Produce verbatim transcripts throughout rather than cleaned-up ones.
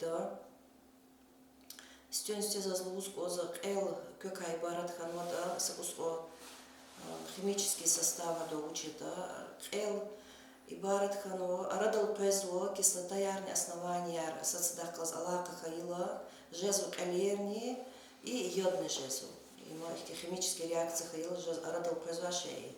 ятӀа. Сифтени-сифте заз лугьуз кӀанзава, кьел квекай ибарат хьанватӀа, са кӀус кьван, а, химический состав гьада вуч ятӀа, кьел ибарат хьанва, арадал къвезва кислотаярни основанияр сад-садахъ галаз алакъа хьайила, жезва кьелерни и ядни жезва. Има ихьтин химический реакция хьайила жез арадал къвезвай шей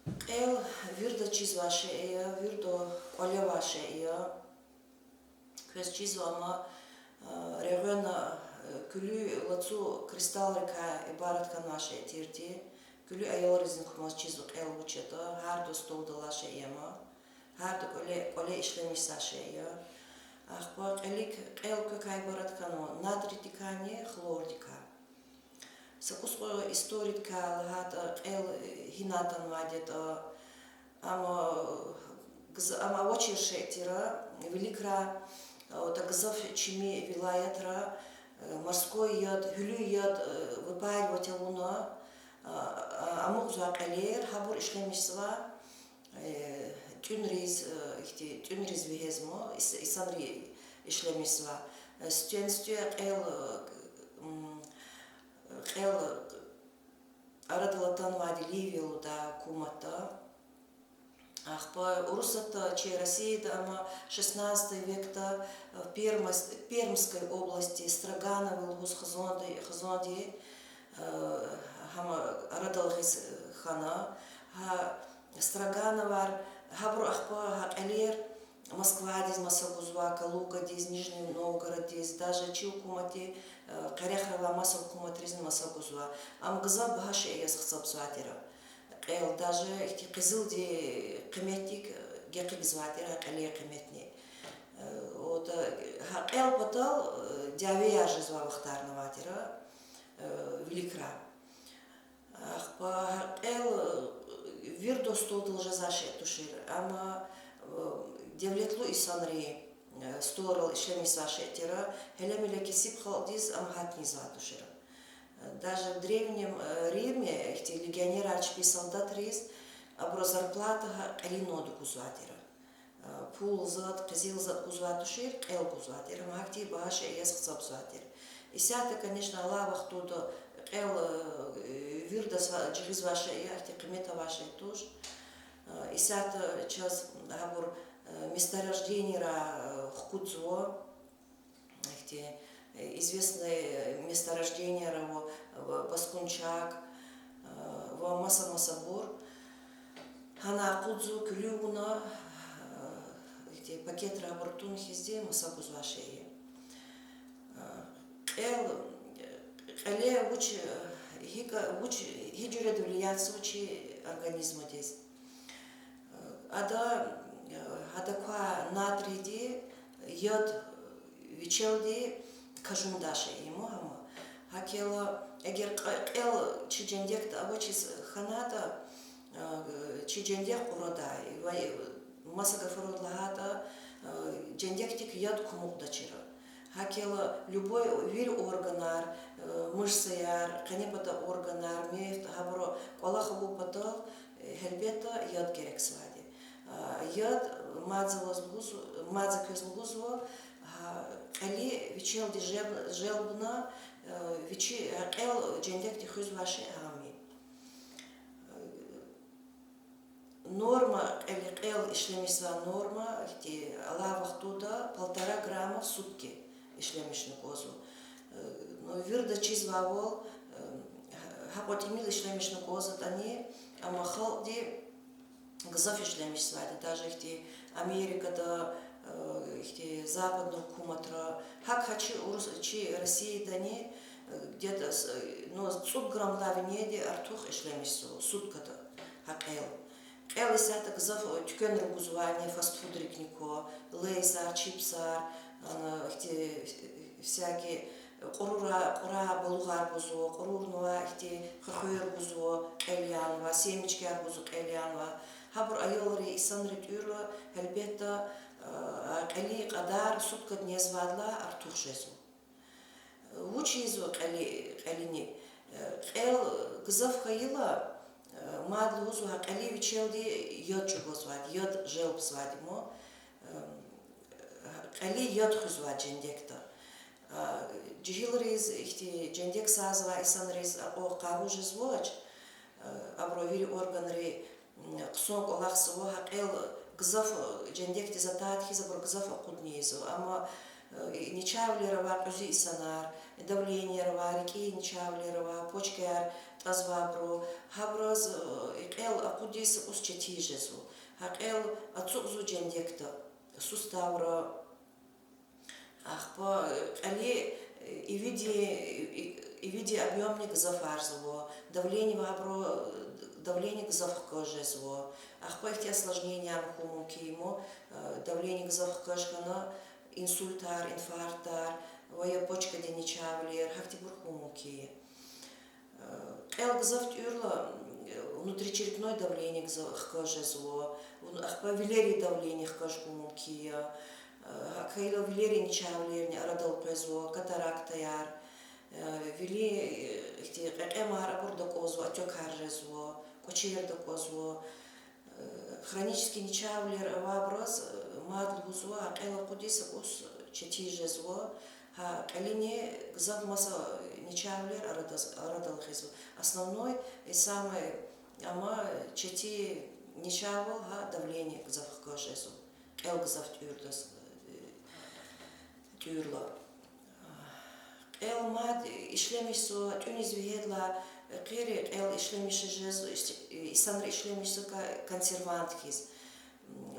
я. Кьел вирида чизвай шей я, вирида кӀвале авай шей я. Квез чизва ама, а, регъвена, а, куьлуь лацу кристаллрикай ибарат хьанвай шей тирди. Куьлуь аялризни кумаз чизва кьел вуч ятӀа, гьарда столдал алай шей я ама. Гьарда кӀвале, кӀвале ишлемишзавай шей я. Ахпа кьелик, кьел квекай ибарат хьанва: натридикайни хлордикай. Са кӀус кьван историкрикай лагьайтӀа, кьел гьинай атанвайди ятӀа, ам, гз-, ам авачир шей тир, виликра, а, отӀа гзаф чими вилаятра, э, морской яд, гьуьлуьн яд, э, выпаривать авуна, а, а, амукьзавай кьелер, гьабур ишлемишзава, э, тӀуьнриз, э, ихьтин тӀуьнриз вегьезма, ис-, инсанри ишлемишзава. Э, сифтени-сифте кьел, э, м, кьел арадал атанвайди Ливия лугьудай гьукуматда. Ахпа Урусатда, чи Россияда ама шестнадцатый векда, э, в Пермс-, Пермской области Строгановы лугьуз хизанди, хизанди, э, гьам арадал гъиз, э, хьана. Гьа Строгановар, гьабуру ахпа гьа кьелер Москвадиз маса гузвай, Калугадиз, Нижний Новгороддиз, даже чи гьукуматдин, э, къерехра авай маса гьукуматризни маса гузвай. Ам гзаф багьа шей яз гьисабзавай тир. Кьел даже ихьтин къизилдин къиметдик, э, гекъигзавай тир гьа кьелер къиметни. Э, отӀа, э, гьа кьел патал, э, дявеяр жезвай вахтарни авай тир, э, виликра. Ахпа гьа кьел, э, вирида столдал жезвай шей тушир, амма, э, девлетлу инсанри, э, столрал ишлемишзавай шей тир, гьеле-меле кесиб халкьдиз ам гьатни ийизвай тушир. Э, даже в Древнем, э, Риме ихьтин легионерар чпин солдатриз абуру зарплата гьа кьелин нур гузвай тир. Э, пул затӀ, къизил затӀ гузвай тушир, кьел гузвай тир, ам гьахьтин багьа шей яз гьисабзавай тир. Исятда, конечно, алай вахтунда кьел, э, виридаз жигъизвай шей я, ахьтин къимет авай шей туш. Э, исятда чаз гьабур, э, месторождениера, э, хкудзава. Ихьтин, э, известный месторождениер ава, ва Баскунчак, э, ва маса-масабур. Гьана акъудзава, куьлуь авуна, э, ихьтин пакетра абур тун хьизди маса гузвай шей я. Э, кьел, э, кьеле вуч, э, гьикӀ, вуч, гьи жуьредин влияние ава чи организмдиз. Ада, э, гьада квай натрийди яд вичелди кажундай шей я ма гьам. ГьакӀ хьайила, эгер кь-, кьел чи жендекда авачиз хьанайтӀа, э, чи жендек кьурадай, ва маса гафаралди лагьайтӀа, э, жендекдик яд кумукьдачир. ГьакӀ хьайила, любой вири органар, э, мышцаяр, къенепата органар, мефт, гьабуру кӀвалах авун патал, э, гьелбетда, яд герекзавайди. А, яд мад за ваз лугьуз-, мад за квез лугьузва, гьа кьели вичелди жел-, желбна, э, вичи, гьа кьел жендекди хуьзвай шей гьам я. Норма, кьели, кьел ишлемишзавай норма, ихьтин, алай вахтунда полтора грамма в сутки ишлемишна кӀанзава. Э, ну, вирида чизвайвал, э, гьа-, гьакьван тӀимил ишлемишна кӀанзаватӀани, амма халкьди гзаф ишлемишзавайди, даже ихьтин Америкада, э, ихьтин западный гьукуматра, гьакӀ гьа чи Урус-, чи Россиядани, э, где-то с-, э, ну, цӀуд граммдилай винедалай артух ишлемишзава суткада гьа кьел. Кьел исятда гзаф, э, туьквенра гузвани, фастфудрикни ква, лейсар, чипсар, ана, ихьтин, э, всякий, э, кьурура, кьура балугъар гузва, кьурурнавай ихьтин хвехвер гузва кьел янва, семечкаяр гузва кьел янва. Гьабур аялри, инсанри тӀуьрла, гьелбетда, э, а кьелин кьадар суткада незвайдалай артух жезва. Вуч ийизва кьели-, кьелини? Э, кьел гзаф хьайила, э, мад лугьузва гьа кьели вичелди яд чӀугвазвайди, яд желбзавайди ма. Э, Кьили яд хуьзвай жендекда. Жегьилриз, ихьтин жендек сазвай инсанриз акьван къару жезвач, абурун вири органри хъсан кӀвалахзава, гьа кьел гзаф, жендекдиз атайди хьиз абур гзаф акъудна ийизва. Амма ничавилер авай кьуьзуь инсанар, давленияр авай, рикӀин ничавилер авай, почкаяр тӀазвайбуру, гьабуруз и кьел акъудиз ус четин жезва. Гьа кьел ацукьзава жендекда, суставра, ахпа кьили ивидин, ивидин объёмни гзафарзава, давление авайбуру, давление гзаф хкаж жезва. Ахпа ихьтин осложнениеяр хьун мумкин я, давление гзаф хкаж хьана, инсультар, инфарктар ва я почкадин ничавилер, гьахьтинбур хьун мумкин я. Кьел гзаф тӀуьрла внутричерепной давление гзаф хкаж жезва, ахпа вилерин давление хкаж хьун мумкин я, гьакӀ хьайила вилерин ничавилерни арадал къвезва, катарактаяр, вилин ихьтин кьекьемар, абур дакӀазва, отёкар жезва, кӀвачер дакӀазва. Хронический ничавилер авайбуруз мад лугьузва, гьа кьел акъудиз ус четин жезва, гьа кьилини гзаф маса ничавилер арадал, арадал гъизва. Основной, самый, амма четин ничавал гьа давление гзаф хкаж жезва, кьел гзаф тӀуьрдаз, тӀуьрла. Кьел мад ишлемишзава, тӀуьниз вегьедлай, къири кьел ишлемиш жез, инсанри ишлемишзава консервант хьиз.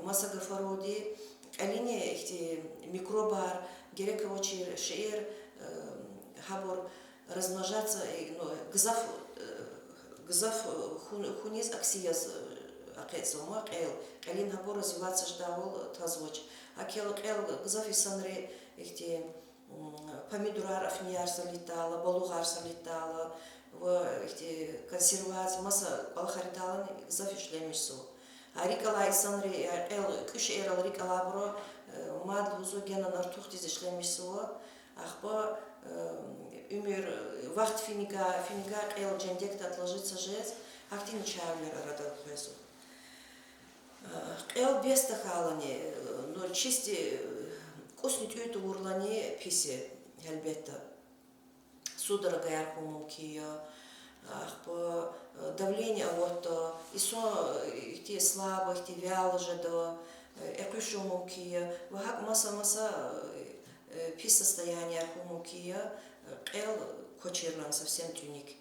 Маса гафаралди, кьилини ихьтин микробар, герек авачир шейэр, гьабур размножаться, ну, гзаф, гзаф хьун-, хьуниз акси яз акъатзава кьел. Кьилин гьабур развиваться жедайвал тазвач. ГьакӀ хьайила кьел гзаф инсанри ихьтин помидорар, афнияр салатдайла, балугъар салатдайла ва ихьтин консервация, маса кӀвалахар ийидайлани гзаф ишлемишзава. Гьа рикӀ алай инсанри, кьел кӀуьд шейэрал рикӀ алайбуру, мад лугьузва, генани артухдиз ишлемишзава. Ахпа уьмуьр, вахт финига, финига кьел жендекда отложиться жез, гьахьтин ничавилер арадал къвезва. Кьел бес тахьайлани, ну, чисти кӀусни тӀуьн тавурлани пис я, гьелбетда. Судорогаяр хьун мумкин я, ахпа давление аватда, инсан ихьтин слабый, ихьтин вял жеда, экъуьшун мумкин я, ва гьакӀ маса-маса пис состоянияр хьун мумкин я, кьел квачирла совсем тӀуьник.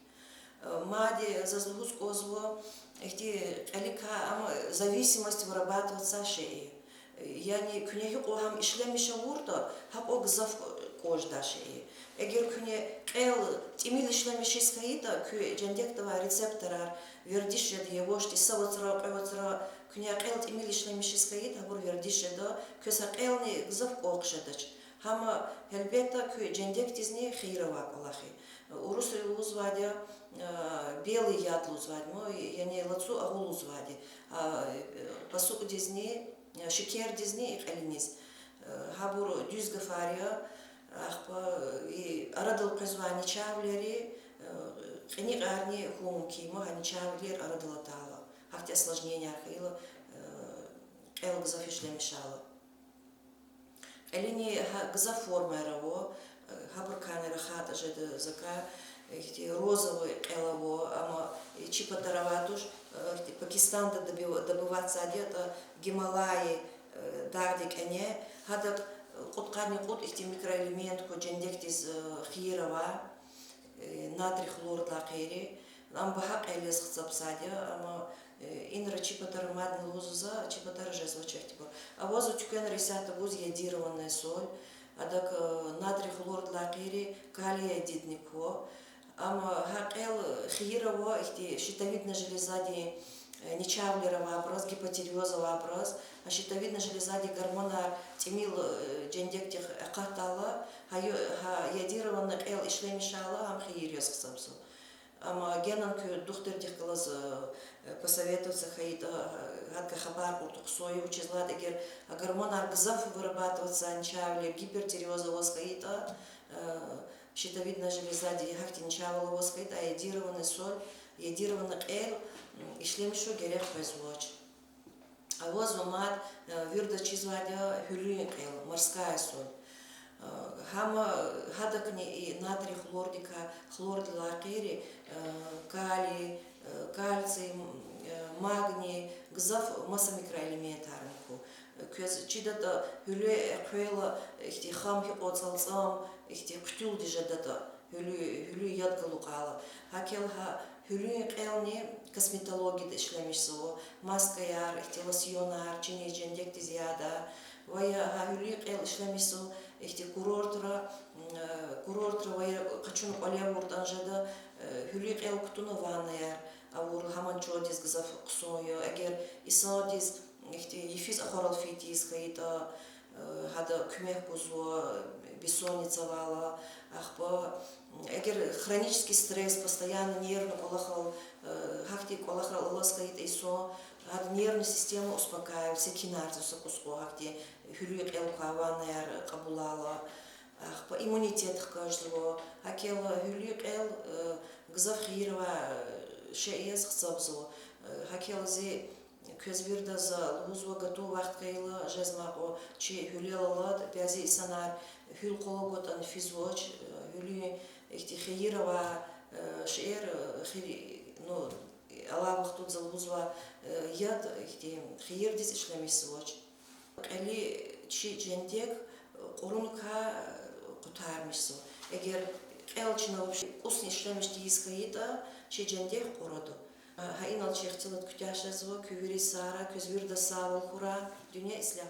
Мад заз лугьуз кӀанзава, ихьтин кьиликай ам зависимость вырабатываться шей. Яни куьне гьикьван гьам ишлемиш авуртӀа, гьакьван гзаф кӀан жедай шей. Эгер куьне кьел тӀимил ишлемишиз хьайитӀа, куь жендекда авай рецепторар вердиш жеда, явашди са вацра, кьве вацра, куьне кьел тӀимил ишлемишиз хьайитӀа, гьабур вердиш жеда, квез гьа кьелни гзаф кӀан хъжедач. Гьам, гьелбетда, куь жендекдизни хийир авай кӀвалах я. Урусри лугьузвайди я белый яд лугьузвайди, ну, яни лацу агъу лугьузвайди, пасукӀдизни, шекердизни и кьилиниз. Гьабур дуьз гафар я, ахпа и арадал къвезвай ничавилери, кьиникьарни хьун мумкин я гьа ничавилер арадал атайла, гьахьтин осложненияр хьайила, кьел гзаф ишлемишайла. Кьилини гзаф формаяр ава, гьабурукайни рахайтӀа жеда закай, ихьтин розовый кьел ава, амма чи патара авайди туш, ихьтин Пакистанда добыв-, добыватьзавайди ятӀа, Гималай дагъдин кӀане, гьадахъ кьудкъанни кьуд ихьтин микроэлемент хьуй, жендекдиз хийир авай, натрий хлордилай гъейри. Ам багьа кьел яз гьисабзавайди я, амма инра чи патара мадни лугьузва за, чи патара жезвач ихьтинбур. Авазва туьквенра исятда гуз йодированная соль, адак натрий хлордилай гъейри калий йодидни ква. Амма гьа кьел хийир ава ихьтин щитовидной железадин ничавилер авайбуруз, гипотиреоз авайбуруз, гьа щитовидной железадин гормонар тӀимил жендекдихъ акъатдайла, гьа йо-, гьа йодированный кьел ишлемишайла, гьам хийир яз гьисабзава. Амма генани куь духтурдихъ галаз посоветоваться хьайитӀа, гьадакай хабар кьуртӀа хъсан я, вучиз лагьайтӀа эгер гормонар гзаф вырабатыватьзавай ничавилер, гипертиреоз аваз хьайитӀа, щитовидной железадин гьахьтин ничавал аваз хьайитӀа, йодированный соль, йодированный кьел ишлемишун герек къвезвач. Авазва мад, э, вирдаз чизвайди я гьуьлуьн кьел, морская соль. Э, гьам, э, гьадакни и натрий хлордикай, хлордилай гъейри, э, калий, э, кальций, м, э, магний, гзаф маса микроэлементар ам ку. Э, квез чидатӀа, гьуьлуьн кьела ихьтин хам гьикьван цӀалцӀам, ихьтин хъуьтуьлди жедатӀа, гьуьлуьн, гьуьлуьн яд галукьайла. ГьакӀ хьайила гьа гьуьлуьн кьелни косметологияда ишлемишзава, маскаяр, ихьтин лосьонар, чиниз жендекдиз ядай. Ва я гьа гьуьлуьн кьел ишлемишзава ихьтин курортра, м, э, курортра ва я къачуна кӀвале авуртӀани жеда, э, гьуьлуьн кьел кутуна ваннаяр авурла, гьамни чандиз гзаф хъсан я. Эгер инсандиз ихьтин йифиз ахварал фейи тийиз хьайитӀа, э, гьада куьмек гузва, бессонница авайла, ахпа, м, эгер хронический стресс, постоянно нервный кӀвалахал, э, гьахьтин кӀвалахрал алаз хьайитӀа инсан, гьада нервный система успокаивается, секинарзава са кӀус къван гьахьтин гьуьлуьн кьел квай ваннаяр кьабулайла, ахпа иммунитет хкажзава. ГьакӀ хьайила гьуьлуьн кьел, э, гзаф хийир авай, э, шей яз гьисабзава. Э, гьакӀ хьайила зи квез вирдаз лугьузва, гатун вахт хьайила, жезмай кьван чи гьуьлел алад, бязи инсанар гьуьл къвалав гватӀани физвач, э, гьуьлуьн ихьтин хийир авай, э, шейэр, э, хи-, ну, алай вахтунда за лугьузва, э, яд ихьтин хийирдиз ишлемишзавач. Кьели чи жендек, э, кьурункай, э, къутармишзава. Эгер кьел чна вообще кӀусни ишлемиш тийиз хьайитӀа, чи жендек кьурада. Э, гьа инал чи ихтилат куьтягь жезва, куь вири сагърай, квез вирдаз сагъвал хьурай, дуьнья ислягь.